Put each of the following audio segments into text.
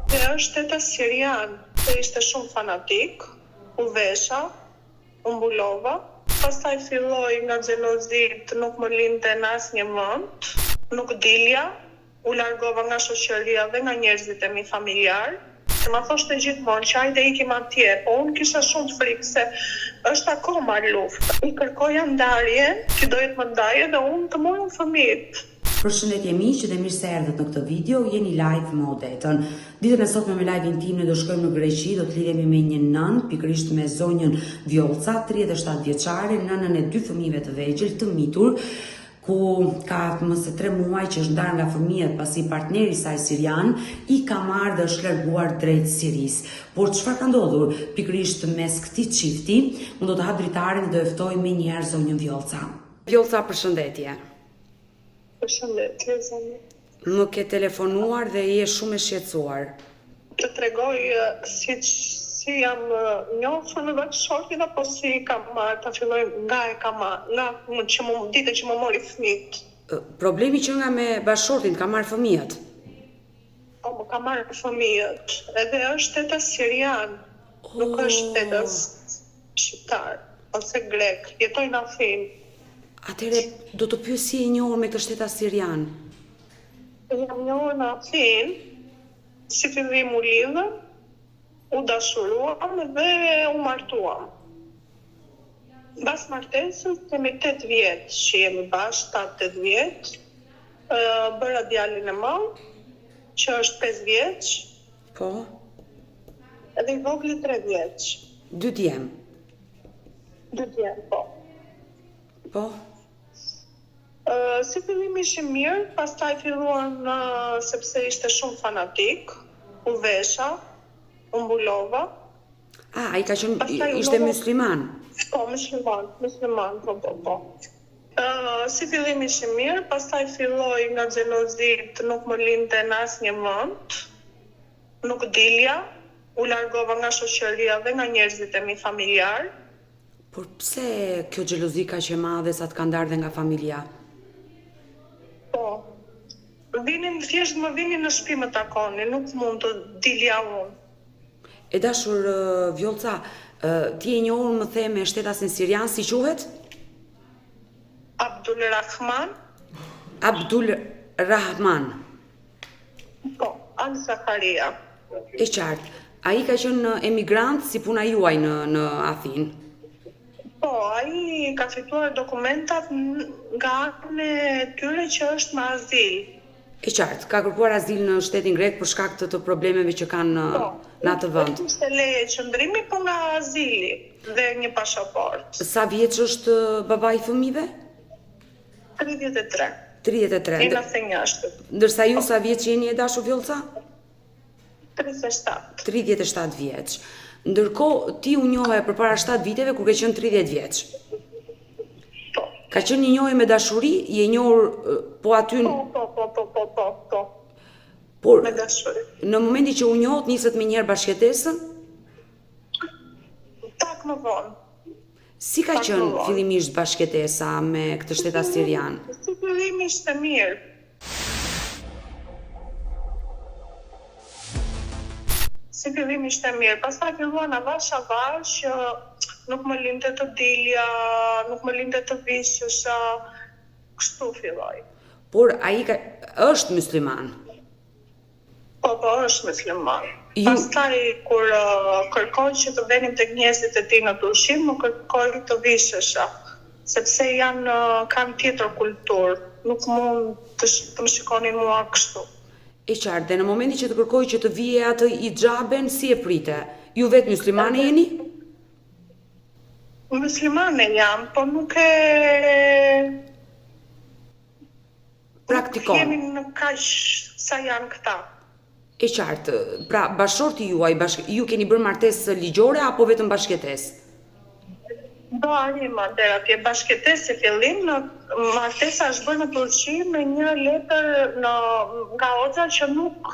Dhe është shtetas sirian, dhe ishte shumë fanatik, u vesha, u mbulova, pastaj filloi nga xhelozitë nuk më linte në asnjë vend, nuk dilja, u largova nga shoqëria dhe nga njerëzit e mi familjarë. Se ma thoshte gjithmonë që hajde ikim atje, po unë kisha shumë frikë se është akoma luftë. I kërkoja ndarje, që doje të më ndaje dhe unë të morën fëmijët. Përshëndetje miq dhe mirë se erdhët në këtë video, jeni live me Odetën. Ditën e sotme me live-in tim ne do shkojmë në Greqi, do të lidhemi me një nënë, pikërisht me zonjën Vjollca, 37 vjeçare, nënën e dy fëmijëve të vegjël, të mitur, ku ka më se tre muaj që është ndarë nga fëmijët pasi partneri i saj sirian i ka marrë dhe është larguar drejt Sirisë. Por çfarë ka ndodhur pikërisht mes këtij çifti? Unë do të hap dritaren dhe do e ftoj menjëherë zonjën Vjollca. Vjollca, përshëndetje. Përshëndetje, zonjë. Më ke telefonuar dhe je shumë e shqetësuar. Të tregoj si si jam njohur me bashkëshortin apo si kam marrë, ta filloj nga e kam marrë, nga që më ditën që më mori fëmijët. Problemi që nga me bashkëshortin, të ka marrë fëmijët. Po më ka marrë fëmijët, edhe është shtetas sirian, nuk është shtetas shqiptar ose grek, jetoj në Athinë. Atëherë do të pyes si je njohur me këtë shtetas sirian? Jam njohur në Athinë, si fillim u lidhëm, u dashuruam dhe u martuam. Mbas martesës kemi 8 vjet që jemi bashkë, 7-8 vjet. Bëra djalin e madh, që është 5 vjeç. Po. Edhe i vogli 3 vjeç. Dy djem. Dy djem, po. Po. Si fillim ishim mirë, pastaj filluan sepse ishte shumë fanatik, u vesha, u mbulova. Ah, ai ka qenë, ishte musliman. Po, musliman, musliman, po, po, po. Si fillim ishim mirë, pastaj filloi nga xhelozitë, nuk më linte në asnjë vend, nuk dilja, u largova nga shoqëria dhe nga njerëzit e mi familjarë. Por pse kjo xhelozi kaq e madhe sa të ka ndarë dhe nga familja? Po. Vinin, thjesht më vinin në shtëpi më takonin, nuk mund të dilja unë. E dashur Vjollca, ti je njohur më the me shtetasin sirian, si quhet? Abdul Rahman. Abdul Rahman. Po, Al Zakaria. E qartë. Ai ka qenë emigrant si puna juaj në në Athinë. Po, ai ka fituar dokumentat nga ana e tyre që është me azil. E qartë, ka kërkuar azil në shtetin grek për shkak të të problemeve që kanë në po, në atë vend. Po, kishte leje qëndrimi, po nga azili dhe një pashaportë. Sa vjeç është babai i fëmijëve? 33. 33. I 91. Ndërsa ju sa vjeç jeni e dashur Vjollca? 37. 37 vjeç. Ndërkohë ti u njohe përpara 7 viteve kur ke qenë 30 vjeç. Po. Ka qenë një njohje me dashuri, je njohur po aty Po, po, po, po, po, po, po. Por me dashuri. Në momentin që u njohët nisët menjëherë bashkëjetesën? Pak më vonë. Si ka qenë fillimisht bashkëjetesa me këtë shtetas sirian? Si fillim ishte mirë. Si fillim ishte mirë, pastaj filluan avash avash që nuk më linte të dilja, nuk më linte të vishesha, kështu filloi. Por ai ka është mysliman? Po, po, është mysliman. Ju... Pastaj kur kërkoi që të venim tek njerëzit e tij në Turqi, më kërkoi të vishesha, sepse janë kanë tjetër kulturë, nuk mund të të më shikonin mua kështu. E qartë, dhe në momentin që të kërkoi që të vije atë hixhabin, si e prite? Ju vetë myslimane jeni? Myslimane jam, po nuk e Praktikon. Nuk jemi në kaq sa janë këta. E qartë. Pra, bashkëshorti juaj, bashk... ju keni bërë martesë ligjore apo vetëm bashkëjetesë? Do arrijmë deri atje. Bashkëjetesë si fillim, në martesa është bërë në Turqi me një letër në nga hoxha që nuk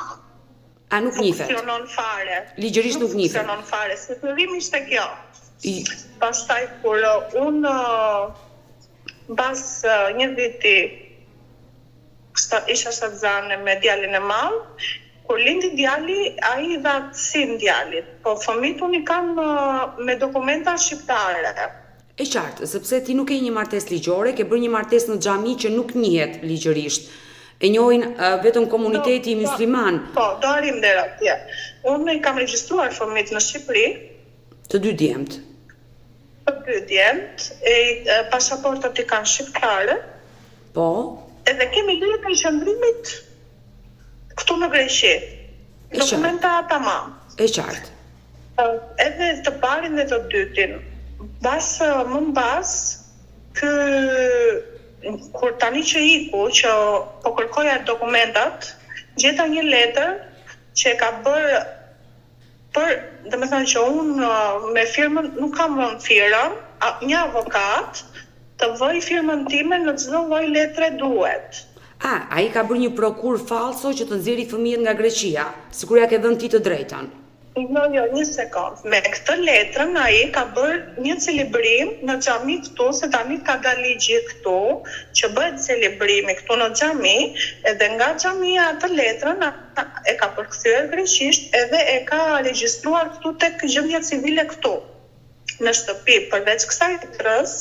A nuk njihet? Funksionon fare. Ligjërisht nuk njihet. Nuk funksionon fare. Si fillim ishte kjo. Pastaj kur unë Mbas një viti isha shtatzane me djalin e madh. Kur lindi djali, ai i dha atësinë djalit, po fëmijët unë i kam me dokumenta shqiptare. E qartë, sepse ti nuk ke një martesë ligjore, ke bërë një martesë në xhami që nuk njihet ligjërisht. E njohin vetëm komuniteti mysliman. Po, do arrijmë deri atje. Unë i kam regjistruar fëmijët në Shqipëri. Të dy djemtë. Të dy djemtë, e pashaportat i kanë shqiptare. Po. Edhe kemi lejen e qëndrimit këtu në Greqi. Dokumenta tamam. E qartë. Edhe të parin dhe të dytin. Mbas, më mbas, ky kur tani që iku, që po kërkoja dokumentat, gjeta një letër që e ka bërë për, domethënë që unë me firmën nuk kam vënë firmën, një avokat të vëjë firmën time në çdo lloj letre duhet. Ah, ai ka bërë një prokurë fallco që të nxjerri fëmijët nga Greqia, sikur ia ke dhënë ti të drejtën. Jo, jo, një sekond. Me këtë letrën ai ka bërë një celebrim në xhami këtu, se tani ka dalë ligji këtu, që bëhet celebrimi këtu në xhami, edhe nga xhamia atë letrën e ka përkthyer greqisht edhe e ka regjistruar këtu tek gjendja civile këtu në shtëpi. Përveç kësaj letrës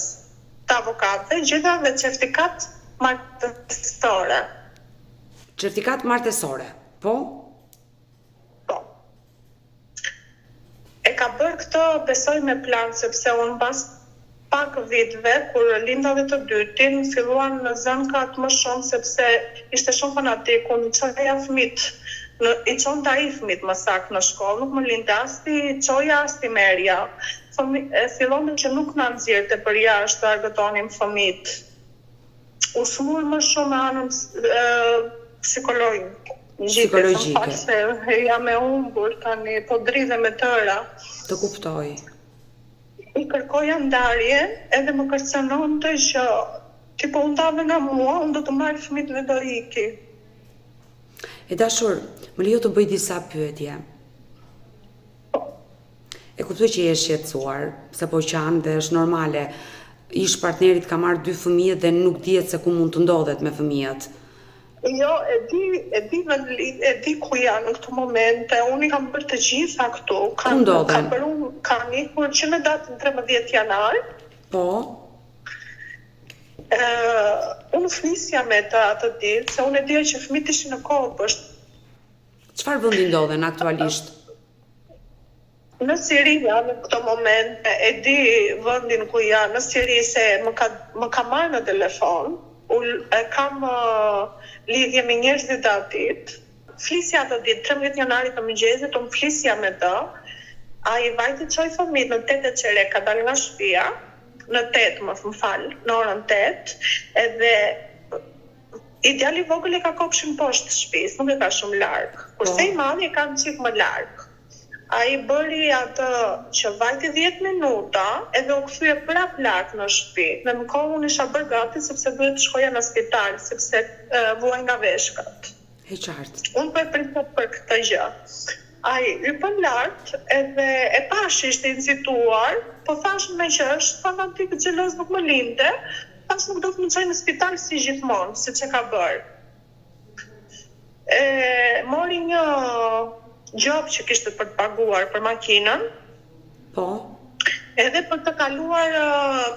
të avokatëve gjeta dhe certifikatë martesore. Certifikatë martesore, po? Po. E ka bërë këtë besoj me plan sepse unë mbas pak viteve kur linda dhe të dytin filluan zënkat më shumë sepse ishte shumë fanatik unë i çoja fëmijët në i çonte ai fëmijët më saktë në shkollë nuk më linte as t'i çoja as t'i merrja fëmi fillonte që nuk na nxirrte përjashtë të argëtonim fëmijët U sëmur më shumë me anën psikologjike. Psikologjike. Se jam e humbur tani, po dridhem e tëra. Të kuptoj. I kërkoja ndarje edhe më kërcënonte që ti po u ndave nga mua, unë do të marr fëmijët dhe do iki. E dashur, më lejo të bëj disa pyetje. Po. E kuptoj që je e shqetësuar, se po qan dhe është normale. Ish partneri të ka marrë dy fëmijët dhe nuk dihet se ku mund të ndodhet me fëmijët. Jo, e di, e di vendlindjen, e di ku janë në këto momente. Unë i kam bërë të gjitha këtu. Ku ndodhen? Kam bërë unë, kam ikur që në datën 13 janar. Po. Ë, unë flisja me të atë ditë, se unë e dija që fëmijët ishin në kopësht. Çfarë vendi ndodhen aktualisht? Në Siri janë në këto momente, e di vendin ku janë, në Siri se më ka më ka marrë në telefon, u e kam lidhje me njerëzit e atit. Flisja atë ditë, 13 janarit të mëngjesit, unë flisja me të, ai vajti çoi fëmijët në tetë e çerek ka dalë nga shtëpia, në tetë më më fal, në orën tetë, edhe I djali i vogël e ka kopshin poshtë shtëpisë, nuk e ka shumë larg. Kurse i madhi e ka një çik më larg. Ai bëri atë që vajti 10 minuta edhe u kthye prap lart në shtëpi. Dhe në kohë unë isha bërë gati sepse duhet të shkoja në spital, sepse vuaj nga veshkat. E qartë. Unë po e prisja për këtë gjë. Ai hypën lart edhe e pashë që ishte i nxituar, po thashë meqë është fanatik xheloz nuk më linte, Thashë nuk do të më çojë në spital si gjithmonë, siç e ka bërë. E mori një gjobë që kishte për të paguar për makinën. Po. Edhe për të kaluar,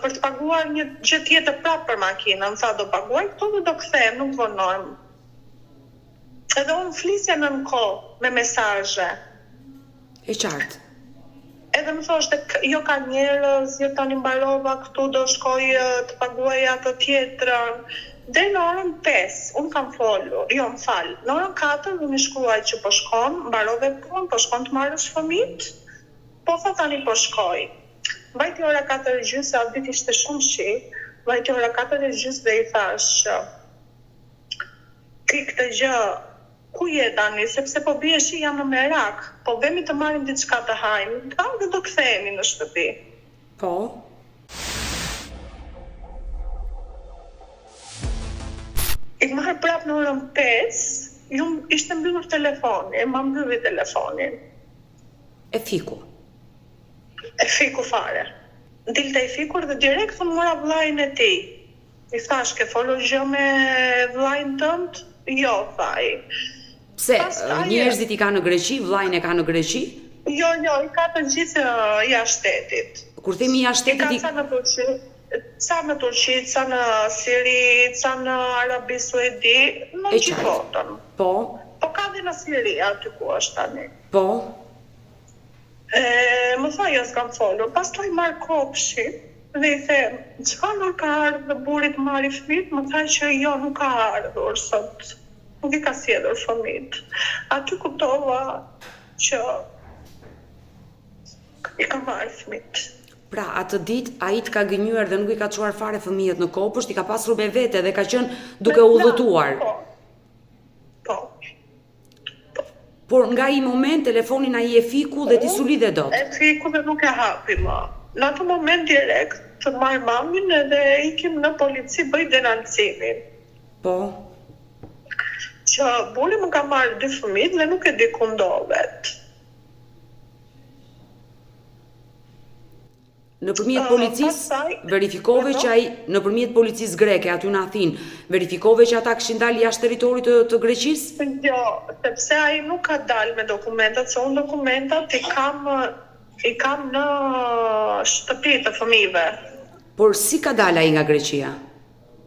për të paguar një gjë tjetër prapë për makinën, tha do paguaj këto dhe do kthehem, nuk vonohem. Edhe unë flisja në kohë me mesazhe. E qartë. Edhe më thoshte, jo ka njerëz, jo tani mbarova këtu do shkoj të paguaj atë tjetrën. Deri në orën 5, unë kam folur, jo më fal, në orën 4 unë i shkruaj që po shkon, mbarove punë, po shkon të marrësh fëmijët, po tha tani po shkoj. Vajti ora 4 e gjysë, atë ditë ishte shumë shi, vajti ora 4 e gjysë dhe i thash që ti këtë gjë Ku je tani, sepse po bie shi jam në merak, po vemi të marrim diçka të hajmë, tha dhe do kthehemi në shtëpi. Po. I marr prapë në orën 5, ju ishte mbyllur telefoni, ma mbylli telefonin. E fiku. E fiku fare. Dilte i fikur dhe direkt unë mora vëllain e tij. I thash, ke folur gjë me vëllain tënd? Jo, tha ai. Pse, njerëzit i ka në Greqi, vëllain e ka në Greqi? Jo, jo, i ka të gjithë jashtë shtetit. Kur themi jashtë shtetit i ka ca në Turqi, ca në Turqi, ca në Siri, ca në Arabi Suedi, në gjithë botën. Po. Po ka dhe në Siri aty ku është tani. Po. E, më tha jo s'kam folur. Pastaj marr kopshin dhe i them, çfarë nuk ka ardhur burri të marri fëmijët, më tha që jo nuk ka ardhur sot. Nuk i ka sjellur fëmijët. Aty kuptova që i ka marrë fëmijët. Pra, atë ditë ai të ka gënjyer dhe nuk i ka çuar fare fëmijët në kopësht, i ka pasur me vete dhe ka qenë duke udhëtuar. Po. Po. Por nga ai moment telefonin ai e fiku dhe ti s'u lidhe dot. E fiku dhe nuk e hapi më. Në atë moment direkt marr mamin edhe ikim në polici bëj denoncimin. Po. Që burri më ka marrë dy fëmijët dhe nuk e di ku ndodhet. Nëpërmjet policisë verifikove që ai nëpërmjet policisë greke aty në Athinë, verifikove që ata kishin dalë jashtë territorit të, të Greqisë? Jo, sepse ai nuk ka dalë me dokumentat, se unë dokumentat i kam i kam në shtëpi të fëmijëve. Por si ka dalë ai nga Greqia?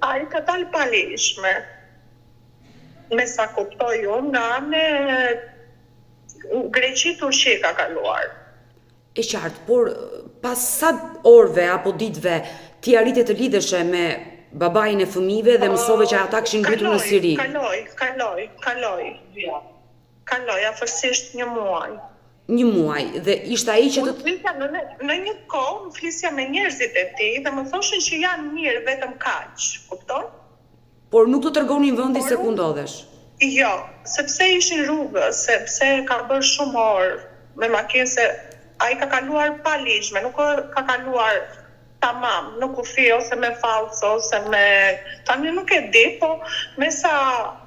Ai ka dalë paligjshme. Me sa kuptoj unë, nga anë Greqi Turqi ka kaluar. E qartë, por pas sa orëve apo ditëve ti arrite të lidheshe me babain e fëmijëve dhe mësove që ata kishin mbërritur në Siri? Kaloi, kaloi, kaloi. Kaloi afërsisht një muaj. Një muaj dhe ishte ai që të Unë flisja në në një kohë unë flisja me njerëzit e tij dhe më thoshin që janë mirë vetëm kaq, kupton? Por nuk të tregonin vendin se ku ndodhesh. Jo, sepse ishin rrugës, sepse ka bërë shumë orë me makinë se ai ka kaluar paligjshme, nuk ka kaluar tamam në kufi ose me fallco ose me tani nuk e di po me sa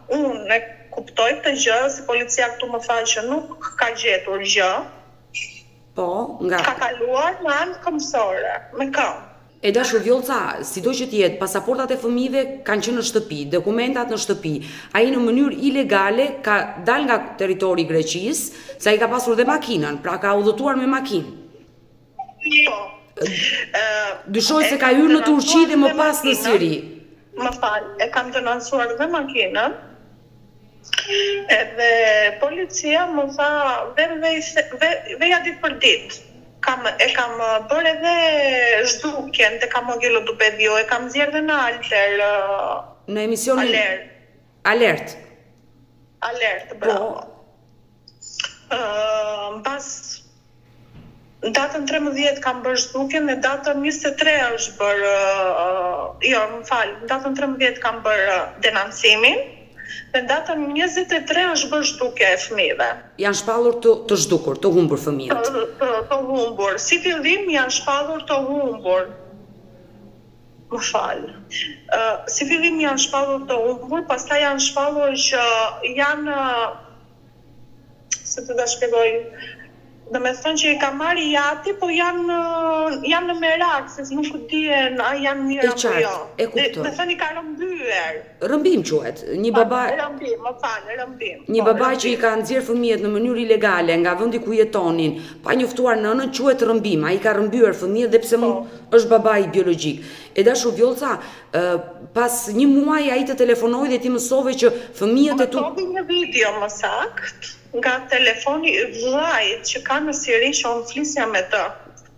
unë e kuptoj këtë gjë se policia këtu më tha që nuk ka gjetur gjë po nga ka kaluar me anë këmbësore me këmbë. E dashur Vjollca, sido që të jetë, pasaportat e fëmijëve kanë qenë në shtëpi, dokumentat në shtëpi. Ai në mënyrë ilegale ka dalë nga territori i Greqisë, se ai ka pasur dhe makinën, pra ka udhëtuar me makinë. Po. Dyshohet se ka hyrë në Turqi dhe më pas në Siri. Më fal, e kam denoncuar dhe makinën. Edhe policia më tha ve ve ve veja ditë për ditë. Kam e kam bërë edhe zhdukjen te Kamogelo tou Pediou, e kam nxjerrë dhe në Alter. Në emisionin Alert. Alert. Alert, bravo. Po. Ë, mbas Datën 13 kam bërë zhdukjen dhe datën 23 është bërë, jo, më fal, datën 13 kam bërë denoncimin dhe datën 23 është bërë zhdukja e fëmijëve. Janë shpallur të të zhdukur, të humbur fëmijët. Të, të, të humbur. Si fillim janë shpallur të humbur. Më fal. Uh, si fillim janë shpallur të humbur, pastaj janë shpallur që janë Si të ta shpjegoj? Domethënë që i ka marrë i jati, po janë janë në merak se nuk dihen a janë mirë apo jo. E kuptoj. Domethënë i ka rrëmbyer. Rrëmbim quhet. Një baba Rrëmbim, më fal, rrëmbim. Një po, baba që i ka nxjerrë fëmijët në mënyrë ilegale nga vendi ku jetonin, pa njoftuar nënën, quhet rrëmbim. Ai ka rrëmbyer fëmijët dhe pse po. mund është babai biologjik. E dashur Vjollca, Pas një muaji ai të telefonoi dhe ti mësove që fëmijët e tu. Më solli një video më saktë nga telefoni i vëllait që ka në Siri që unë flisja me të.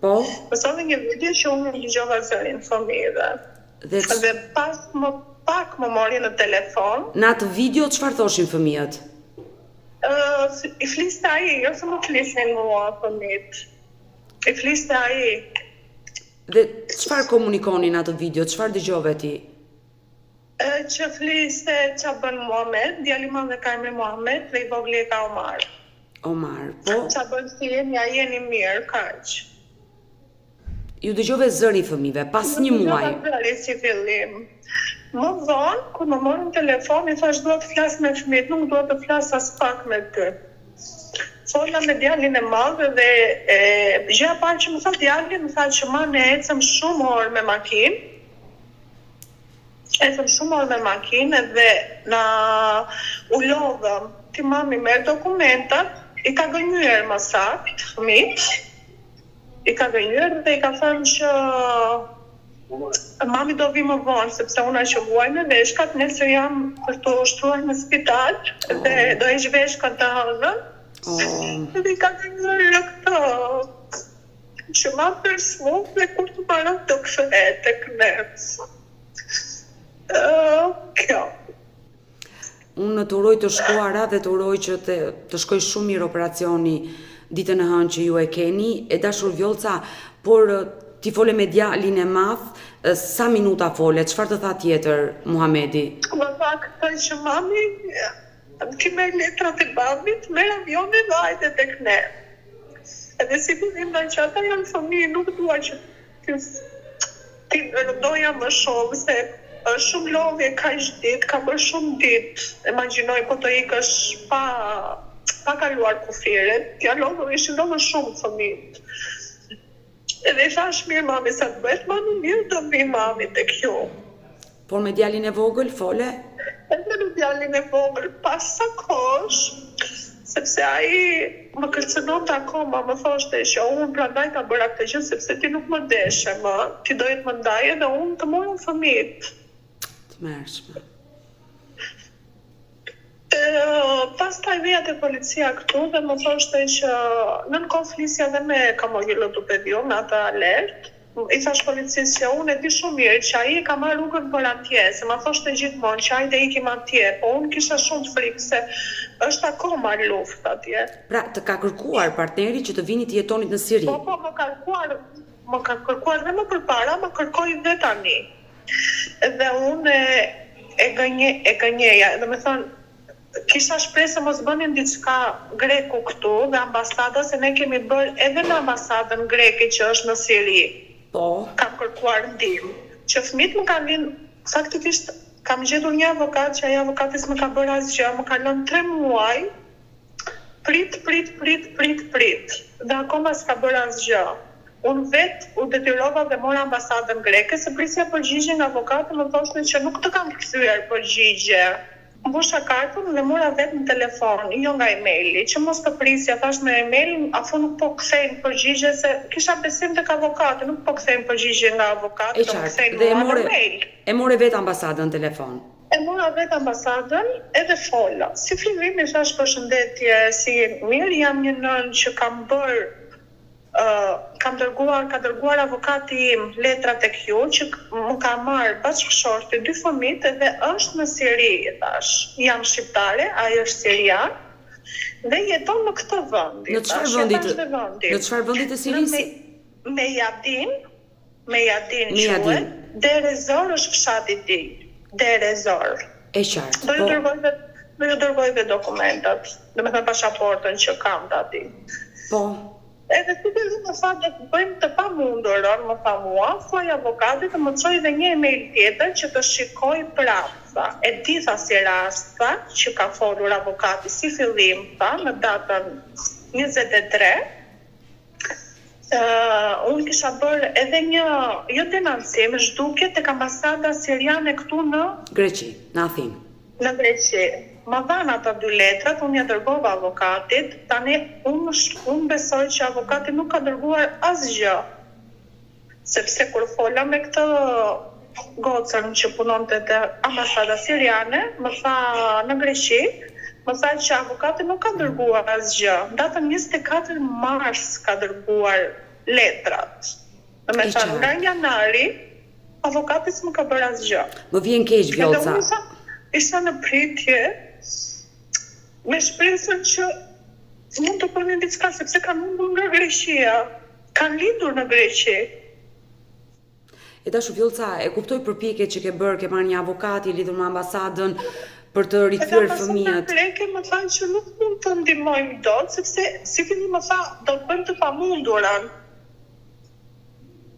Po. Më solli një video që unë i dëgjova zërin fëmijëve. Dhe, dhe pas më pak më mori në telefon. Në atë video çfarë thoshin fëmijët? Ë, i fliste ai, jo se më flisnin mua fëmijët. I fliste ai. Dhe çfarë komunikonin në atë video, çfarë dëgjove ti? Që fliste ça bën Muhamed, djali i madh e ka emrin Muhamed dhe i vogli e ka Omar. Omar, po. Ça bën si jeni, a jeni mirë, kaq. Ju dëgjove zërin fëmijëve pas një muaji. Ju dëgjova zërin si fillim. Më vonë, kur më mori në telefon, i thashë dua të flas me fëmijët, nuk dua të flas aspak me ty. Fola me djalin e madh dhe e, gjëja e parë që më tha djali, më tha që ma ne ecëm shumë orë me makinë, ecëm shumë orë me makinë dhe na u lodhëm. Ti mami merr dokumentat, i ka gënjyer më saktë fëmijët, i ka gënjyer dhe i ka thënë që mami do vi më vonë sepse unë që vuaj me veshkat, nesër jam për t'u shtruar në spital dhe do heq veshkat të hënën. Oh. Dhe i ka gënjyer në këtë që mami është smur dhe kur të mbaron do kthehet tek ne. Ë, kjo. Unë të uroj të shkuara dhe të uroj që të, të shkojë shumë mirë operacioni ditën e hënë që ju e keni. E dashur Vjollca, por ti fole me djalin e madh, sa minuta fole, çfarë të tha tjetër Muhamedi? Më tha këtë që mami, ti merr letrat e babit, merr avionin dhe hajde tek ne. Edhe si fillim tha që ata janë fëmijë, nuk dua që T'i t'i rëndoja më shumë se është shumë lodhje kaq ditë, ka bërë shumë ditë, imagjinoj po të ikësh pa pa kaluar kufirin, janë lodhur, ishin lodhur shumë fëmijët. Edhe i thash mirë mami sa të bëhet mami mirë do vi mami tek ju. Por me djalin e vogël fole? Edhe me djalin e vogël pas sa kohësh, sepse ai më kërcënonte akoma, më thoshte që unë prandaj ta bëra këtë gjë sepse ti nuk më deshe më, ti doje të më ndaje dhe unë të mora fëmijët. Tmerrshme. Pastaj vija te policia këtu dhe më thoshte që në në kohë flisja dhe me Kamogilo tu Pediu, me atë alert. I thash policisë që unë e di shumë mirë që ai e ka marrë rrugën për atje, se ma thoshte gjithmonë që hajde ikim atje, po unë kisha shumë frikë se është akoma luftë atje. Pra, të ka kërkuar partneri që të vinit të jetonit në Siri? Po, po, më ka kërkuar, më ka kërkuar dhe më përpara, më kërkoi dhe tani. Dhe unë e gënje, e gënjeja, domethënë kisha shpresë se mos bënin diçka greku këtu dhe ambasada se ne kemi bërë edhe në ambasadën greke që është në Siri. Po. Kam kërkuar ndihmë. Që fëmijët më kanë lind, faktikisht kam gjetur një avokat që ai avokati s'më ka bërë asgjë, më ka lënë 3 muaj Prit, prit, prit, prit, prit. Dhe akoma s'ka bërë asgjë. Unë vetë u detyrova dhe mora ambasadën greke se prisja përgjigje nga avokati më thoshte që nuk të kam kthyer përgjigje. Mbusha kartën dhe mora vetë në telefon, jo nga emaili, që mos të prisja, thash me email afu nuk po kthejnë përgjigje se kisha besim tek avokati, nuk po kthejnë përgjigje nga avokati, E do më qartë. kthejnë Dhe e mua në more mail. e more vetë ambasadën në telefon. E mora vetë ambasadën edhe fola. Si fillim i thash përshëndetje, si jeni mirë, jam një nënë që kam bërë kam dërguar, ka dërguar avokati im letra tek ju që më ka marrë bashkëshorti dy fëmijët dhe është në Siri, i thash. Jam shqiptare, ai është sirian dhe jeton në këtë vend, i Në çfarë thash, ja vendi thash të dhe vendin. në çfarë vendi të Në Sirisë? Mejadin, Mejadin Mejadin. quhet, Derezor është fshati i tij. Derezor. E qartë, Do ju po dërgoj dhe do ju dërgoj dhe dokumentat, domethënë pasaportën që kam të atij. po. Edhe si fillim më tha do të bëjmë të pamundurën, më tha mua, thuaj avokatit të më çojë dhe një email tjetër që të shikoj prapë, tha. E di tha si rast, tha, që ka folur avokati si fillim, tha, në datën 23. Uh, unë kisha bërë edhe një, jo denoncim, zhdukje tek ambasada siriane këtu në Greqi, në Athinë. në Greqi. Ma dhanë ato dy letrat, unë ja dërgova avokatit. Tani unë unë besoj që avokati nuk ka dërguar asgjë. Sepse kur fola me këtë gocën që punonte te ambasada siriane, më tha në Greqi, më tha që avokati nuk ka dërguar asgjë. Datën 24 mars ka dërguar letrat. Do me E thënë, nga qartë. janari, avokati s'më ka bërë asgjë. Më vjen keq Edhe Vjollca. unë isha, isha në pritje me shpresën që mund të bënin diçka sepse kanë humbur nga Greqia, kanë lindur në Greqi. E dashur Vjollca, e kuptoj përpjekjet që ke bërë, ke marrë një avokat i lidhur me ambasadën për të Edhe rikthyer ambasada fëmijët. greke më thanë që nuk mund të ndihmojmë dot, sepse si fillim më tha do të bëjmë të pamundurën.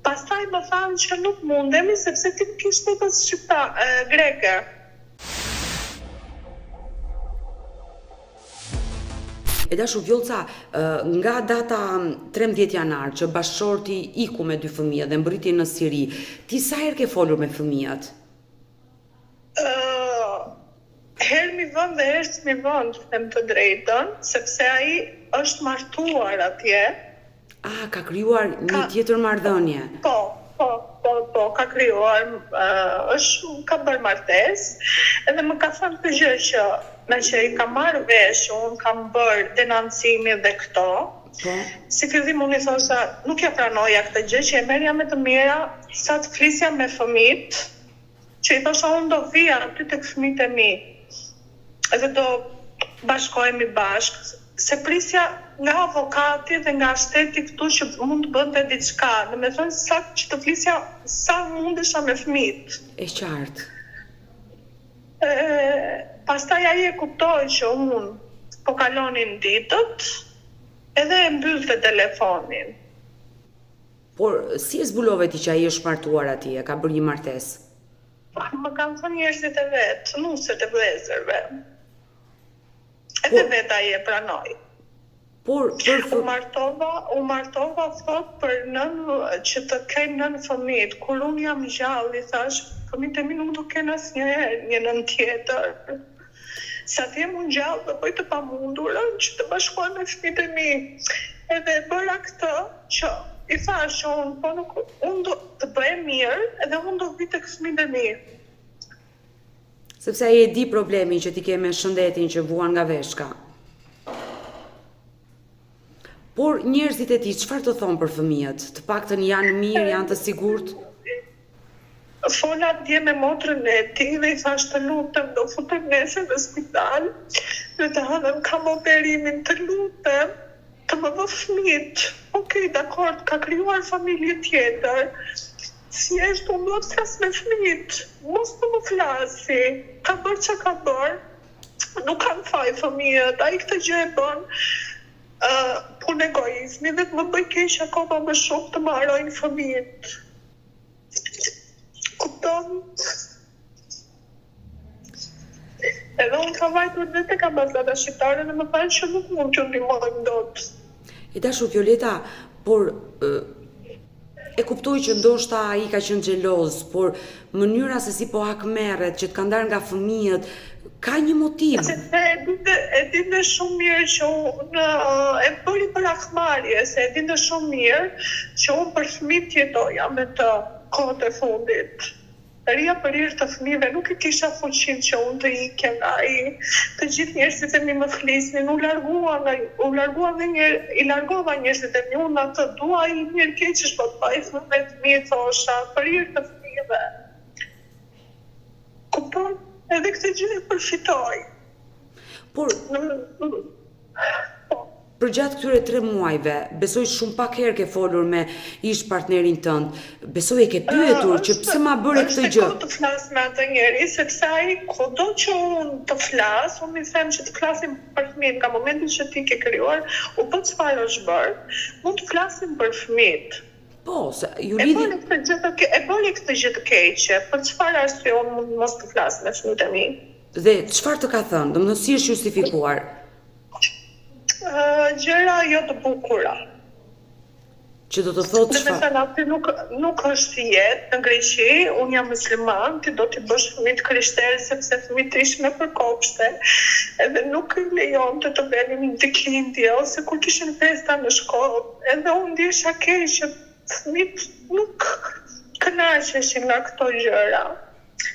Pastaj më thanë që nuk mundemi sepse ti nuk je shtetas shqiptar e, greke. E dashur Vjollca, ë, nga data 13 janar që bashkëshorti iku me dy fëmijët dhe mbërriti në Siri, ti sa herë ke folur me fëmijët? Ë, Herë m'i vën dhe herë s'm'i vën, të them të drejtën, sepse ai është martuar atje. Ah, ka krijuar një tjetër marrëdhënie. Po, po, po, po, ka krijuar, është, ka bërë martesë, edhe më ka thënë këtë gjë që meqë i ka marrë vesh që unë kam bërë denoncimin dhe këto, Po. Si fillim unë i thosha, nuk ja pranoja këtë gjë që e merrja me të mira sa të flisja me fëmijët, Që i thosha unë do vija aty tek fëmijët e mi edhe do bashkohemi bashkë, se prisja nga avokati dhe nga shteti këtu që mund të bënte diçka, domethënë sa që të flisja sa mundesha me fëmijët. E qartë. E, pastaj ai e kuptoi që unë po kalonin ditët edhe e mbyllte telefonin. Por, si e zbulove ti që ai është martuar atje, ka bërë një martesë? Më kanë thënë njerëzit e vet, nuset e vëllezërve. Edhe vetë ai e pranoi. Por, për U martova, u martova thotë për nënë që të kenë nënë fëmijët. Kur unë jam gjallë, i thashë, fëmijët e mi nuk do kenë asnjëherë një nënë tjetër. Sa të jem unë gjallë do bëj të pamundurën që të bashkohem me fëmijët e mi. Edhe e bëra këtë që i thashë që unë po nuk unë do të bëhem mirë edhe unë do vij tek fëmijët e mi. Sepse ai e di problemin që ti ke me shëndetin që vuan nga veshka. Por njerëzit e tij çfarë të thonë për fëmijët? Të paktën janë mirë, janë të sigurt? Fola dje me motrën e tij dhe i thashë të lutem do futem nesër në spital dhe të hënën kam operimin të lutem të më vë fëmijët ok dakord ka krijuar familje tjetër thjesht unë dua të flas me fëmijët mos të më flasi ka bërë ça ka bërë nuk kanë faj fëmijët ai këtë gjë e bën punë egoizmi dhe të më bëjë keq akoma më shumë të më harrojnë fëmijët. Kupton? Edhe unë kam vajtur dhe tek ambasada shqiptare dhe më thanë që nuk mund t'ju ndihmojmë dot. E dashur Violeta, por e kuptoj që ndoshta ai ka qenë xheloz, por mënyra se si po hakmerret, që të ka ndarë nga fëmijët, ka një motiv. Sepse e dinte, e dinte shumë mirë që unë e bëri për hakmarrje, se e dinte shumë mirë që unë për fëmijët jetoja me të kohët e fundit. Rrija për hir të fëmijëve, nuk e kisha fuqinë që unë të ikja nga ai. Të gjithë njerëzit e mi më flisnin, u largua nga, u largua dhe një, i largova njerëzit e mi, unë atë dua ai mirë keq është po të mbaj fëmijët e mi thosha, për hir të fëmijëve. Kupton? Edhe këtë gjë e përfitoi. Por, po. Përgjatë këtyre 3 muajve, besoj shumë pak herë ke folur me ish partnerin tënd. Besoj e ke pyetur që pse ma bëre këtë gjë. Është e kotë të flas me atë njeri, sepse ai kudo që unë të flas, unë i them që të flasim për fëmijët, nga momenti që ti ke krijuar, u bë çfarë është bërë, mund të flasim për fëmijët. Po, se ju lidhi... E bëri këtë gjë të ke... e bëri këtë gjë të keqe, për çfarë arsye unë mund mos të flas me fëmijët e mi? Dhe çfarë të ka thënë? Domethënë si është justifikuar? Ë gjëra jo të bukura. Që do të thotë çfarë? Domethënë aty nuk nuk është jetë në Greqi, unë jam musliman, ti do t'i bësh fëmijët krishterë sepse fëmijët ishin nëpër kopshte, edhe nuk i lejonte të venin në ditëlindje ose kur kishin festa në shkollë. Edhe unë ndjesha keq që fëmijët nuk kënaqeshin nga këto gjëra.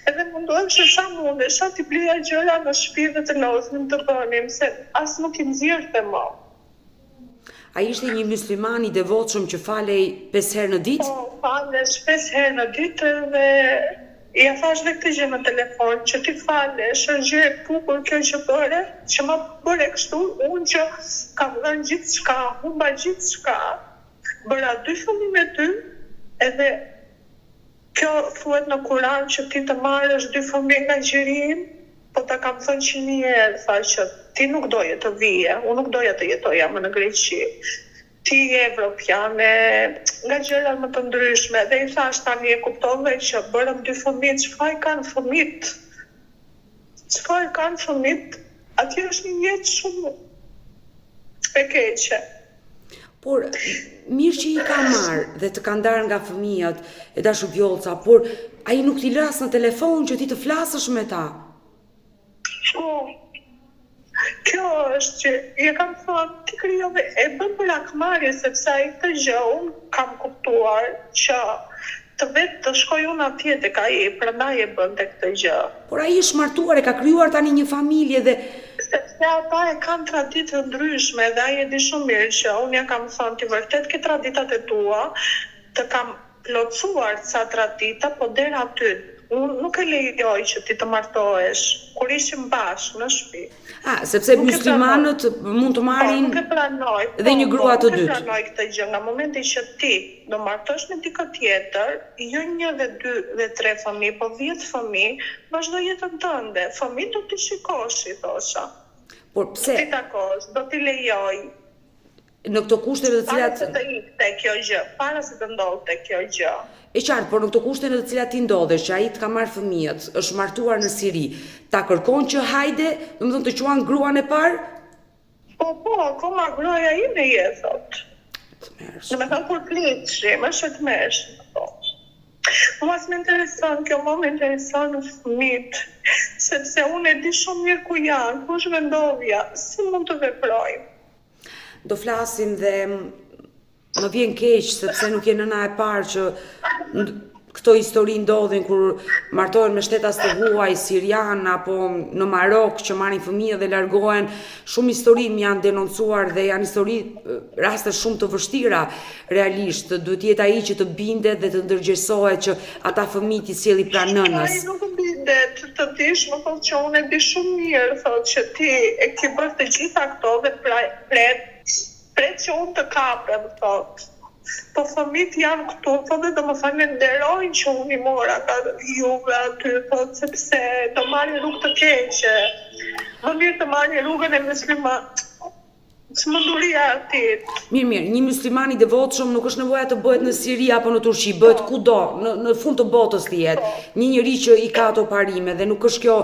Edhe mundohesha sa mundesha t'i blija gjëra në shtëpi dhe të loznim, të bënim, se as nuk i nxirrte më. Ai ishte një mysliman i devotshëm që falej pesë herë në ditë? Po, falesh pesë herë në ditë dhe ia thashë dhe këtë gjë në telefon, që ti falesh, është gjë e bukur kjo që bëre, që ma bëre kështu, unë që kam dhënë gjithçka, humba gjithçka, bëra dy fëmijë me ty, edhe kjo thuhet në Kuran që ti të marrësh dy fëmijë nga gjiri im, po ta kam thënë që një herë, tha që ti nuk doje të vije, unë nuk doja të jetoja më në Greqi. Ti je evropiane, nga gjëra më të ndryshme dhe i thashë tani e kuptove që bërëm dy fëmijë ç'faj kanë fëmijët ç'faj kanë fëmijët atje është një jetë shumë e keqe. Por mirë që i ka marrë dhe të ka ndarë nga fëmijët e dashur Vjollca, por ai nuk t'i lë as në telefon që ti të flasësh me ta. Po, kjo është që ja kam thënë, ti krijove e bën për hakmarrje sepse ai këtë gjë unë kam kuptuar që të vetë të shkoj unë atje tek ai, prandaj e bënte këtë gjë. Por ai është martuar e ka krijuar tani një familje dhe Sepse ata e kanë traditë të ndryshme dhe ai e di shumë mirë që unë ja kam thënë ti vërtet ke traditat e tua, të kam plotësuar ca tradita, po deri aty. Unë nuk e lejoj që ti të martohesh, kur ishim bashkë në shtëpi. Ah, sepse Nuk e pranoj. muslimanët mund të Po, marrin nuk e pranoj, dhe po, një po, grua të nuk e dytë. pranoj këtë gjë nga momenti që ti do martohesh me dikë tjetër, jo një dhe dy dhe tre fëmijë, po 10 fëmijë, vazhdo jetën tënde. Fëmijët do t'i shikosh, i thosha. Por Do pse t'i takosh, do t'i lejoj. në këto kushte në të Para cilat se të ikte kjo gjë, para se të ndodhte kjo gjë. E qartë, por në këto kushte në të cilat ti ndodhesh, që ai të ka marrë fëmijët, është martuar në Siri, ta kërkon që hajde, domethënë të quan gruan e parë? Po, po, akoma gruaja ime je, thot. Tmerrshme. Do me thënë kur flitshim, është e tmerrshme, po. Mua s'më intereson kjo, mua më intereson fëmijët, sepse unë e di shumë mirë ku janë, ku është vendodhja, si mund të veprojmë. Do flasim dhe më vjen keq sepse nuk je nëna e parë që këto histori ndodhin kur martohen me shtetas të huaj, sirian apo në Marok që marrin fëmijë dhe largohen. Shumë histori më janë denoncuar dhe janë histori raste shumë të vështira realisht. Duhet të jetë ai që të bindet dhe të ndërgjegjësohet që ata fëmijë t'i sjelli pranë Ai nënës. nuk bindet, të dish, më thotë që unë e di shumë mirë, thotë që ti e ke bërë të gjitha këto dhe pra, pret, pret që unë të kapem, thotë. Po fëmijët janë këtu, thotë dhe do më falenderojnë që unë i mora nga juve aty, thotë, sepse do marrin rrugë të keqe. Më mirë të marrin rrugën e musliman. Çmenduria e atij. Mirë, mirë, një musliman i devotshëm nuk është nevoja të bëhet në Siri apo në Turqi, bëhet Po, kudo, në në fund të botës të jetë. po, Një njeri që i ka po, ato parime dhe nuk është kjo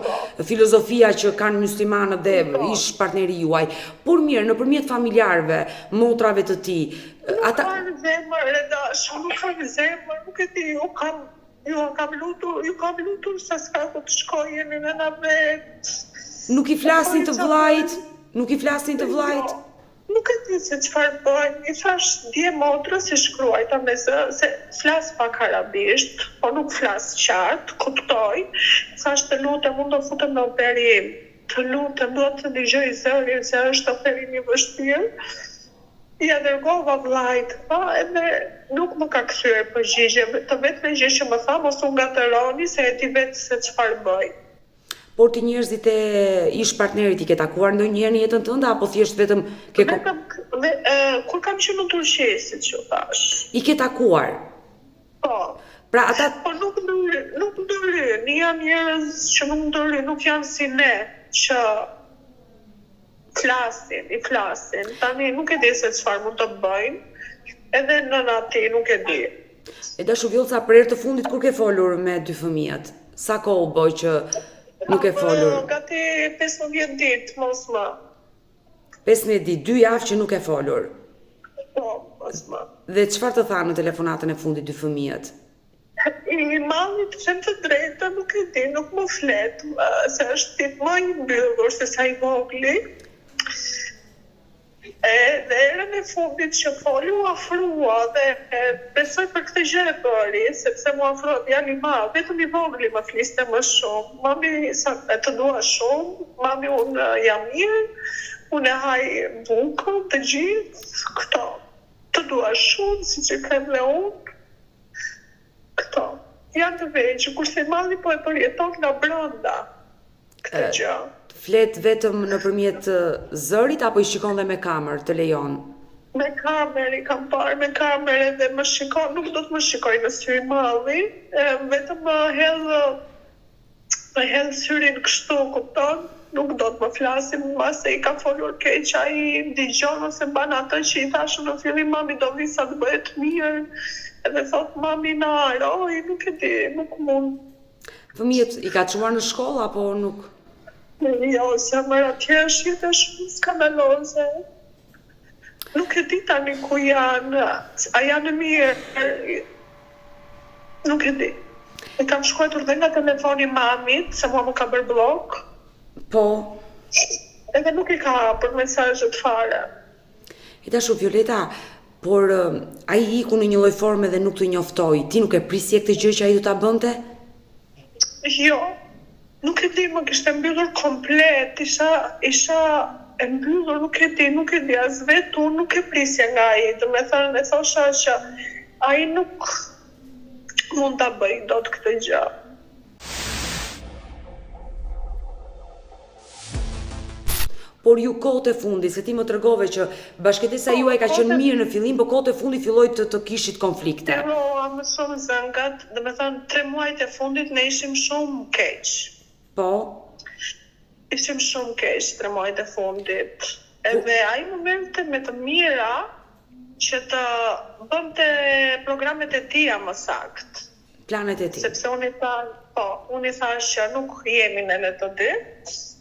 filozofia që kanë muslimanët dhe po. ish partneri juaj. Por mirë, nëpërmjet familjarëve, motrave të tij, Nuk ata kanë zemër, e dashur, nuk kanë zemër, nuk e di, ju kam, ju kam lutur, ju kam lutur se s'ka ku të shkoj, jemi nëna vetë. nuk i Po flasin thoj të qa vllait, bëjmë? nuk i flasin të vllait. Jo, nuk e di se çfarë bëjmë. I thash dje motrës i shkruajta me zë, se flas pak arabisht, po nuk flas qartë, kuptoj. Thash të lutem, unë do futem në operim. Të lutem, dua të dëgjoj zërin se është operim i vështirë. Ja dërgova vllait, tha, edhe nuk më ka kthyer përgjigje. Të vetme gjë që më tha, mos u ngatërroni se e di vetë se çfarë bëj. Por ti njerëzit e ish partnerit i ke takuar ndonjëherë në jetën tënde apo thjesht vetëm ke ko- Vetëm dhe, e, kur kam qenë në Turqi, siç ju thash. i ke takuar? Po. Pra ata Po nuk ndërry, nuk ndërryn, janë njerëz që nuk ndërryn, nuk janë si ne që flasin, i flasin. Tani nuk e di se çfarë mund të bëjnë, edhe nëna ti nuk e di. E dashur Vjollca, për herë të fundit kur ke folur me dy fëmijët? Sa kohë u bë që nuk Kam ke bërë folur? gati 15 ditë, mos më. 15 ditë, dy javë që nuk ke folur. Po, mos më. Dhe çfarë të thanë në telefonatën e fundit dy fëmijët? I madhi të them të drejtën, nuk e di, nuk më flet, ë, se është tip më i mbyllur se sa i vogli. Edhe herën e fundit që foli u afrua dhe e, besoj për këtë gjë e bëri, sepse mu afrua djali i madh, vetëm i vogli më fliste më shumë. Mami sa e të dua shumë, mami unë e, jam mirë, unë e haj bukën, të gjithë këto. Të dua shumë, siç e them dhe unë, këto. Janë të vegjël, kurse i madhi po e përjeton nga brenda këtë gjë. Flet vetëm nëpërmjet ë, zërit apo i shikon dhe me kamerë, të lejon? Me kamerë, i kam parë me kamerë dhe më shikon, nuk do të më shikoj në sy i madhi, e, vetëm më hedh më hedh syrin kështu, kupton? Nuk do të më flasim, mbase i ka folur keq, ai dëgjon ose mban atë që i thashë në fillim, mami do vi sa të bëhet mirë, edhe thot mami na harroi, nuk e di, nuk mund. Fëmijët i ka çuar në shkollë apo nuk? Jo, zemër, atje është jetë shumë skandaloze. Nuk e di tani ku janë, a janë mirë, nuk e di. E kam shkruar dhe nga telefoni mamit, se mua më ka bërë bllok. Po. Edhe nuk i ka hapur mesazhet fare. E dashur Violeta, por ai iku në një lloj forme dhe nuk të njoftoi. Ti nuk e prisje këtë gjë që ai do ta bënte? Jo. Nuk e di, më kishte mbyllur komplet, isha isha e mbyllur, nuk e di, nuk e di, as vetë unë nuk e prisja nga ai, domethënë e thosha që ai nuk mund ta bëjë dot këtë gjë. Por ju kohët e fundit, se ti më tregove që bashkëjetesa Po, juaj ka kohët qenë e mirë në fillim, po kohët e fundit filloi të të kishit konflikte. Fillova më shumë zënkat, domethënë tre muajt e fundit ne ishim shumë keq. Po. Ishim shumë keq tre muajt e fundit. Ku Edhe ai më merrte me të mira që të bënte programet e tija më saktë. Planet e tij. Sepse unë i thash, po, unë i thash që nuk jemi ne ne të dy,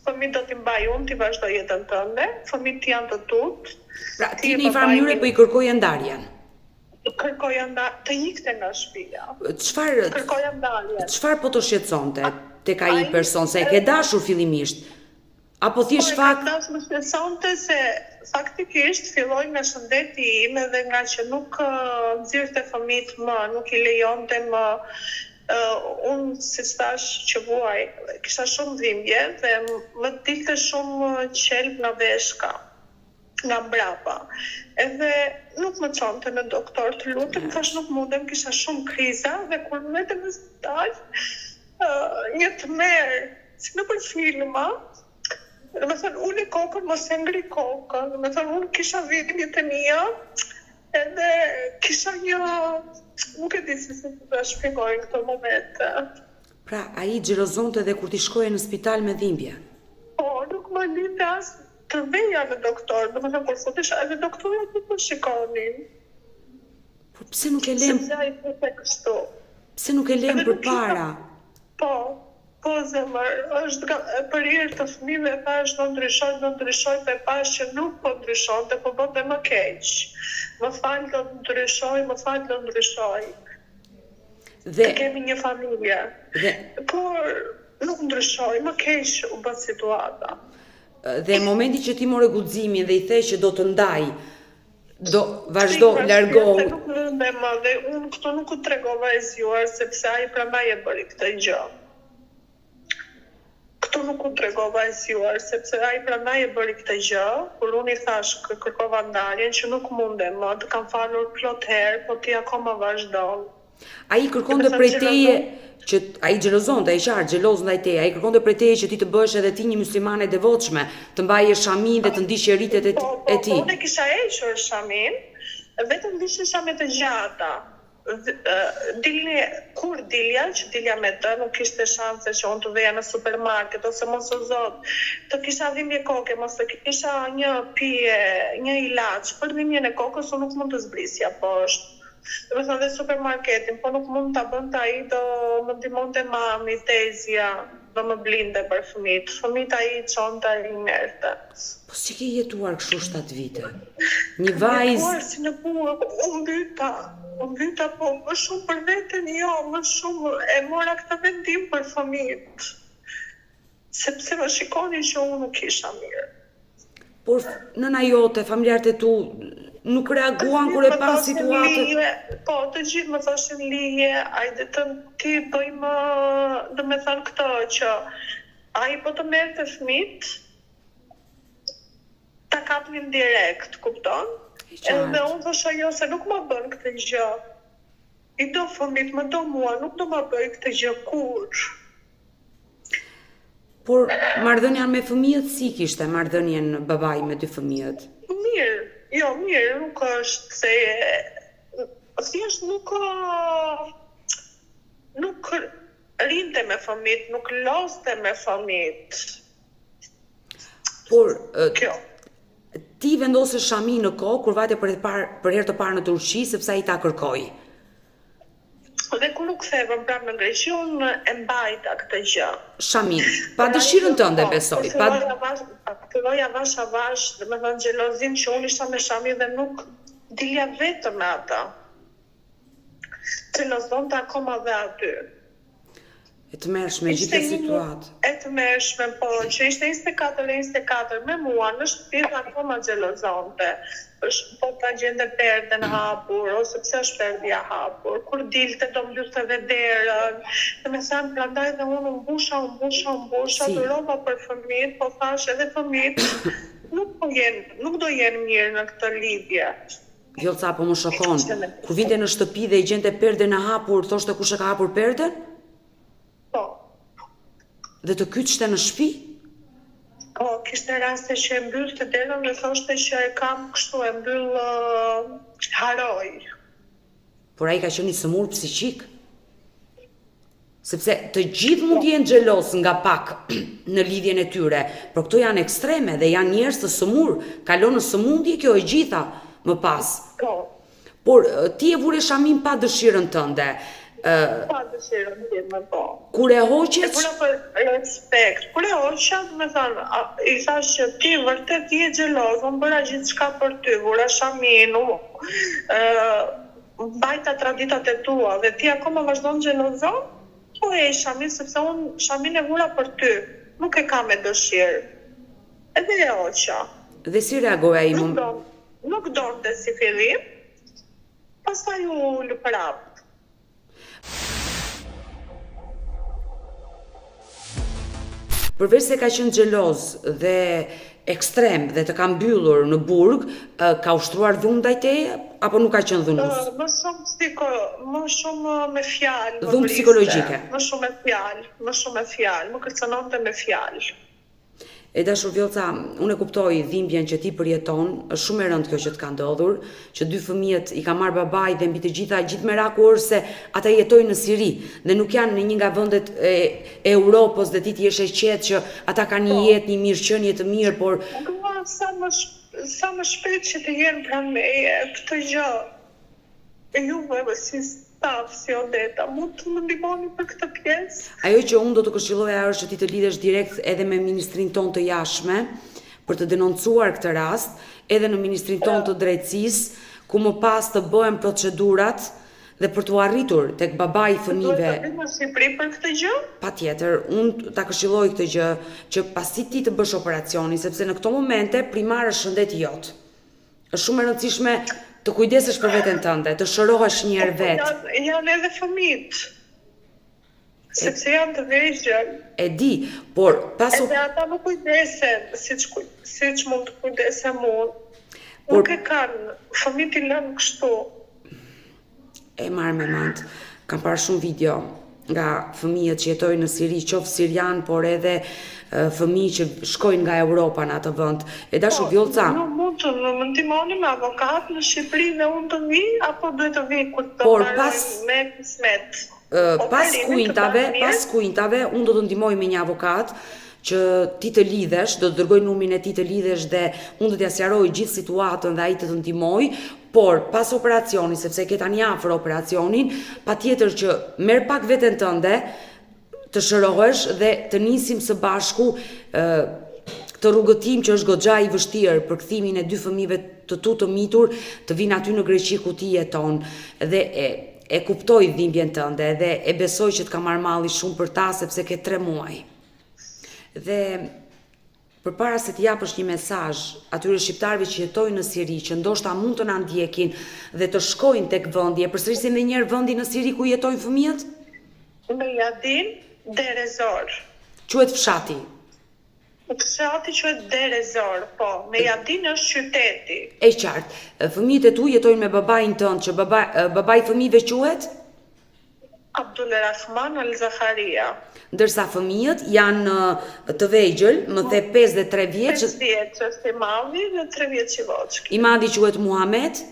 fëmijët do t'i mbaj unë, ti vazhdo jetën tënde, fëmijët janë të tutë, Pra, ti ti je në një farë babai mënyre im. po i kërkoje ndarjen. Kërkoja nda, të ikte nga shtëpia. Çfarë Kërkoja ndarjen. çfarë po të shqetësonte tek ai Ai person, se e ke dashur fillimisht? Apo Po thjesht e kam fakt dashur më shqetësonte se faktikisht filloi nga shëndeti im edhe nga që nuk nxirrte fëmijët më, nuk i lejonte më. Unë siç thash që vuaj, kisha shumë dhimbje dhe më dilte shumë qelb nga veshka, nga mbrapa. Edhe nuk më çonte në doktor, të lutem, thash nuk mundem, kisha shumë kriza dhe kur më vete në spital, një tmerr, si nëpër filma, domethënë ule kokën, mos e ngri kokën, domethënë unë kisha dhimbjet e mia, edhe kisha një, nuk e di se si të ta shpjegoj në këto momente. Pra, ai xhelozonte edhe kur ti shkoje në spital me dhimbje. Po, nuk më linte as të veja në doktor, domethënë kur futesha edhe doktorët nuk më shikonin. Por pse nuk e lem? Sepse ai thoshte kështu. Pse nuk e lem Edhe nuk kisha përpara? Po, po zemër, është ga, për hir të fëmijëve thash do ndryshoj, do ndryshoj, po e pash që nuk po ndryshonte, po bënte më keq. Më fal do ndryshoj, më fal do ndryshoj. Dhe Të kemi një familje. Dhe Por nuk ndryshoi, më keq u bë situata. Dhe momenti që ti more guximin dhe i the që do të ndaj, do vazhdo Ti largohu. Se nuk mundem më dhe unë këtu nuk u tregova e zgjuar sepse ai prandaj e bëri këtë gjë. Këtu nuk u tregova e zgjuar sepse ai prandaj e bëri këtë gjë, kur unë i thash kë kërkova ndarjen që nuk mundem më, të kam falur plot herë, po ti akoma vazhdon. Ai kërkonte prej teje që ai xhelozonte, e qartë, xheloz ndaj teje. Ai kërkonte prej teje që ti të bëhesh edhe ti një muslimane e devotshme, të mbaje shaminë dhe të ndiqje ritet e, Po, po, e po, tij. unë e kisha hequr shaminë, vetëm vishesha me të gjata. Dilni, kur dilja, që dilja me të, nuk kishte shanse që unë të veja në supermarket, ose mos o zot, të kisha dhimbje koke, mos të kisha një pije, një ilaç për dhimbjen e kokës, unë nuk mund të zbrisja poshtë. Domethënë dhe supermarketin, po nuk mund ta bënte ai, do më ndihmonte mami, tezja, do më blinte për fëmijët. Fëmijët ai i çonte, ai i merrte. Po si ke jetuar kështu 7 vite? Një Kam vajzë jetuar si në burg, u mbyta, u mbyta, po më shumë për veten jo, më shumë e mora këtë vendim për fëmijët. Sepse më shikonin që unë nuk isha mirë. Por nëna jote, familjarët e tu nuk Të reaguan gjithë kur e më panë thoshin situatën? lije, po, të gjithë më thoshin lije, ajde të ti bëjmë, domethënë këtë që ai po të merrte fëmijët, ta kapnin direkt, kupton? E Edhe qartë. unë thosha jo se nuk ma bën këtë gjë. I do fëmijët, më do mua, nuk do ma bëj këtë gjë kurrë. Por marrëdhënia me fëmijët si kishte marrëdhënien babai me dy fëmijët? Mirë, jo, mirë, nuk është se thjesht nuk nuk rinte me fëmijët, nuk lozte me fëmijët. Por ë, Kjo. ti vendose shami në kohë kur vajte për, par, për herë të parë në Turqi sepse ai ta kërkoi. Dhe kur u kthevëm prapë në Greqi, unë e mbajta këtë gjë. Shamin, pa Por ai dëshirën tënde po, besoj, po pa filloi avash, filloi avash avash, domethënë xhelozin që unë isha me shami dhe nuk dilja vetëm me atë. Xhelozonte akoma dhe aty. E tmerrshme, gjithë kjo situatë. E tmerrshme, po, që ishte 24 e 24 me mua në shtëpi dhe akoma xhelozonte. Është po ta gjente perden hapur ose pse është perdja hapur. Kur dilte do mbyllte dhe derën. Domethënë prandaj dhe unë u mbusha, u mbusha, u mbusha, Si? durova për fëmijët, po thash edhe fëmijët nuk po jenë, nuk do jenë mirë në këtë lidhje. Vjollca po më shokon. Kur vinte në shtëpi dhe e gjente perden e hapur, thoshte kush e ka hapur perden? Po. Dhe të kyçte në shtëpi? Po, kishte raste që e mbyllte derën dhe thoshte që e kam kështu e mbyll harroj. Por ai ka qenë i sëmurë psiqik. Sepse të gjithë mund të jenë xheloz nga pak në lidhjen e tyre, por këto janë ekstreme dhe janë njerëz të sëmurë, kalon në sëmundje kjo e gjitha më pas. Po. Por ti e vure shaminë pa dëshirën tënde. Pa dëshirën time, po. Kur e hoqe? E vura për respekt. Kur e hoqa, domethënë, i thash që ti vërtet je xheloz, unë bëra gjithçka për ty, vura shaminë, ë Mbajta traditat e tua dhe ti akoma vazhdon xhelozon? Po heq shaminë sepse unë shaminë e vura për ty, nuk e kam me dëshirë. Edhe e hoqa. Dhe si reagoi ai Nuk don, nuk donte si fillim, pastaj u ul prapë. Përveç se ka qenë xheloz dhe ekstrem dhe të ka mbyllur në burg, ka ushtruar dhunë ndaj teje apo nuk ka qenë dhunues? Më shumë psiko, më shumë me fjalë më Dhunë psikologjike. Më shumë me fjalë, më shumë me fjalë, më kërcënonte me fjalë. E dashur Vjollca, unë e kuptoj dhimbjen që ti përjeton, është shumë e rëndë kjo që të ka ndodhur, që dy fëmijët i ka marrë babai dhe mbi të gjitha gjithë meraku është se ata jetojnë në Siri dhe nuk janë në një nga vendet e Europës dhe ti të jesh e qetë që ata kanë një Po. jetë, një mirëqenie të mirë, por Dua sa më sa më shpejt që të jenë pranë meje, këtë gjë Juve si staf, si Odeta, mund të më ndihmoni për këtë pjesë? Ajo që unë do të këshilloja është që ti të lidhesh direkt edhe me ministrinë tonë të jashtme për të denoncuar këtë rast, edhe në ministrinë tonë të drejtësisë, ku më pas të bëhen procedurat dhe për t'u arritur tek babai i Duhet fëmijëve. të vij në Shqipëri për këtë gjë? Patjetër, unë ta këshilloj këtë gjë, që pasi ti të bësh operacionin, sepse në këto momente primar është shëndeti jot. Është shumë e rëndësishme të kujdesesh për veten tënde, të shërohesh një herë Po, vetë. janë, janë edhe fëmijët, sepse janë të vegjël. E di, por pas Edhe ata nuk kujdesen siç siç mund të kujdesem unë. Por Nuk e kanë, fëmijët i lënë kështu. E marr me mend. Kam parë shumë video nga fëmijët që jetojnë në Siri, qoftë sirianë, por edhe fëmijë që shkojnë nga Europa në atë vend. E Po, dashur Vjollca, ju mund të më ndihmoni me avokat në Shqipëri dhe unë të vij apo duhet të vij kur të por pas mbarojmë me kismet pas operimin të kuintave, bëhet pas mirë? kuintave unë do të ndihmoj me një avokat që ti të lidhesh, do të dërgoj numrin e tij të lidhesh dhe unë do t'ia sqaroj gjithë situatën dhe ai të të ndihmojë, por pas operacionit, sepse e ke tani afër operacionin, patjetër që merr pak veten tënde, të shërohesh dhe të nisim së bashku këtë rrugëtim që është goxha i vështirë për kthimin e dy fëmijëve të tu të mitur të vinë aty në Greqi ku ti jeton dhe e e kuptoj dhimbjen tënde dhe e besoj që të ka marrë malli shumë për ta sepse ke 3 muaj. Dhe përpara se t'i japësh një mesazh atyre shqiptarëve që jetojnë në Siri, që ndoshta mund të na ndjekin dhe të shkojnë tek vendi, e përsërisim edhe një herë vendin në Siri ku jetojnë fëmijët? Mejadin, Derezor. Quhet fshati. Fshati quhet Derezor, po. Mejadin është qyteti. E qartë. Fëmijët e tu jetojnë me babain tënd, që baba, babai i fëmijëve quhet? Abdulrahman Al-Zaharia. Ndërsa fëmijët janë të vegjël, më the 5 dhe 3 vjeç. 5 vjeç është i madhi dhe 3 vjeç i voçkli. I madhi quhet Muhamet?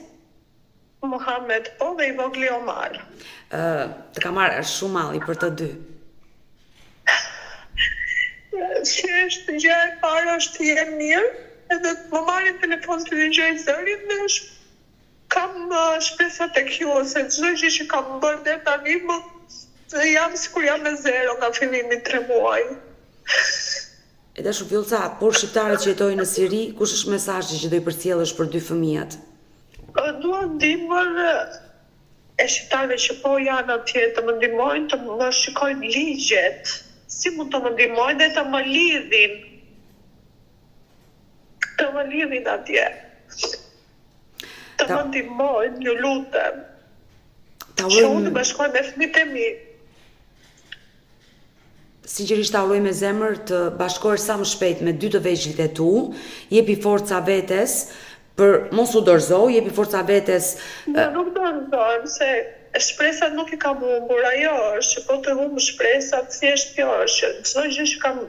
Muhamet po dhe i vogli Omar. Ë, të ka marrë shumë malli për të dy. Thjesht gjëja e parë është të jem mirë, edhe të më marrin telefon të dëgjoj zërin dhe është Kam shpresa tek ju se çdo gjë që kam bërë deri tani më jam sikur jam me zero nga fillimi 3 muaj. E dashur Vjollca, por shqiptarët që jetojnë në Siri, kush është mesazhi që do i përcjellësh për dy fëmijët? Dua ndihmën. e shqiptarëve që po janë atje të më ndihmojnë të më shikojnë ligjet, si mund të më ndihmojnë dhe të më lidhin, të më lidhin atje. Të më ndihmojnë, ju lutem. Që unë të bashkohem me fëmijët e mi. Sinqerisht ta uroj me zemër të bashkohesh sa më shpejt me dy të vegjlit e tu, jepi forca vetes për mos u dorëzo, jepi forca vetes. Jo, nuk dorëzohem se shpresat nuk i kam humbur, ajo është që po të humb shpresat, thjesht kjo është që çdo gjë që kam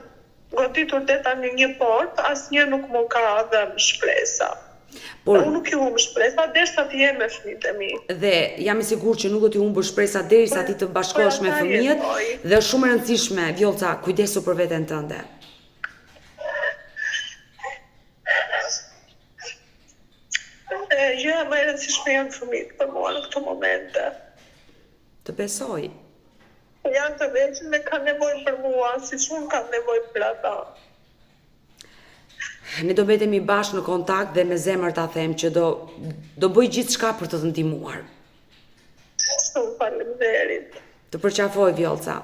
goditur deri tani një portë, asnjë nuk më ka dhënë shpresa. Por, unë nuk i humb shpresat derisa të jem me fëmijët e mi. Dhe jam i sigurt që nuk do t'i humbësh shpresat derisa ti të bashkohesh me fëmijët dhe është shumë e rëndësishme Vjollca, kujdesu për veten tënde. Gjëja më e rëndësishme janë fëmijët për mua në këto momente. Të besoj. Janë të vegjël dhe kanë nevojë për mua, siç unë kam nevojë për ata. Ne do mbetemi bashkë në kontakt dhe me zemër ta them që do do bëj gjithçka për të të ndihmuar. Shumë faleminderit. Të përqafoj Vjollca.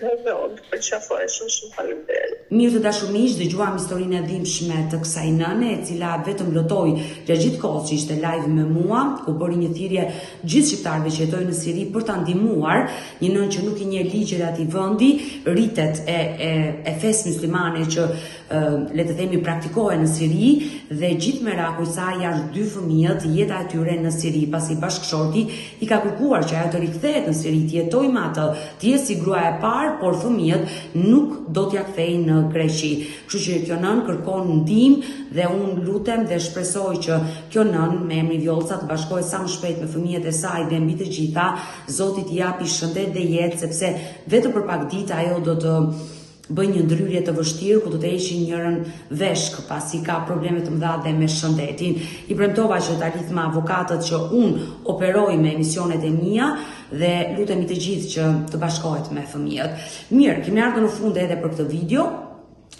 Edhe unë të përqafoj shumë shumë faleminderit. Mirë të dashur miq, dëgjuam historinë e dhimbshme të kësaj nëne, e cila vetëm lotoi gjatë gjithë kohës që ishte live me mua, ku bëri një thirrje gjithë shqiptarëve që jetojnë në Siri për ta ndihmuar, një nënë që nuk i njeh ligjet e atij vendi, ritet e e e fesë myslimane që le të themi praktikohen në Siri dhe gjithë meraku i saj janë dy fëmijët, jeta e tyre në Siri, pasi bashkëshorti i ka kërkuar që ajo të rikthehet në Siri, të jetojë me atë, të jetë si gruaja e parë, por fëmijët nuk do t'ia kthejë në Greqi. Kështu që kjo nënë kërkon ndihmë dhe unë lutem dhe shpresoj që kjo nënë me emrin Vjollca të bashkohet sa më shpejt me fëmijët e saj dhe mbi të gjitha Zoti t'i japi shëndet dhe jetë sepse vetëm për pak ditë ajo do të bëjë një ndërhyrje të vështirë ku do të heqin njërën veshkë pasi ka probleme të mëdha dhe me shëndetin. I premtova që ta lidh me avokatët që unë operoj me emisionet e mia dhe lutemi të gjithë që të bashkohet me fëmijët. Mirë, kemi ardhur në fund edhe për këtë video.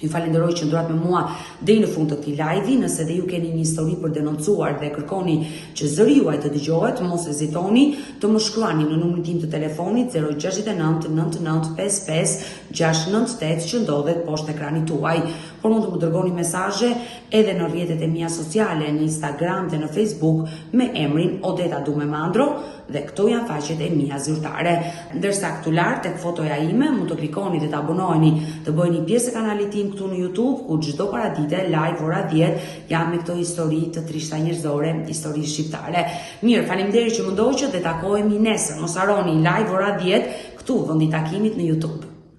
Ju falenderoj që qëndruat me mua deri në fund të këtij live-i. Nëse dhe ju keni një histori për denoncuar dhe kërkoni që zëri juaj të dëgjohet, mos hezitoni të më shkruani në numrin tim të telefonit 069 99 55 698 që ndodhet poshtë ekranit tuaj. Por mund të më dërgoni mesazhe edhe në rrjetet e mia sociale, në Instagram dhe në Facebook me emrin Odeta Dume Mandro dhe këto janë faqet e mia zyrtare. Ndërsa këtu lart tek fotoja ime mund të klikoni dhe të abonoheni, të bëheni pjesë e kanalit tim këtu në YouTube, ku çdo paradite live ora 10 jam me këto histori të trishta njerëzore, histori shqiptare. Mirë, faleminderit që më ndoqët dhe takohemi nesër. Mos harroni live ora 10 këtu vendi i takimit në YouTube.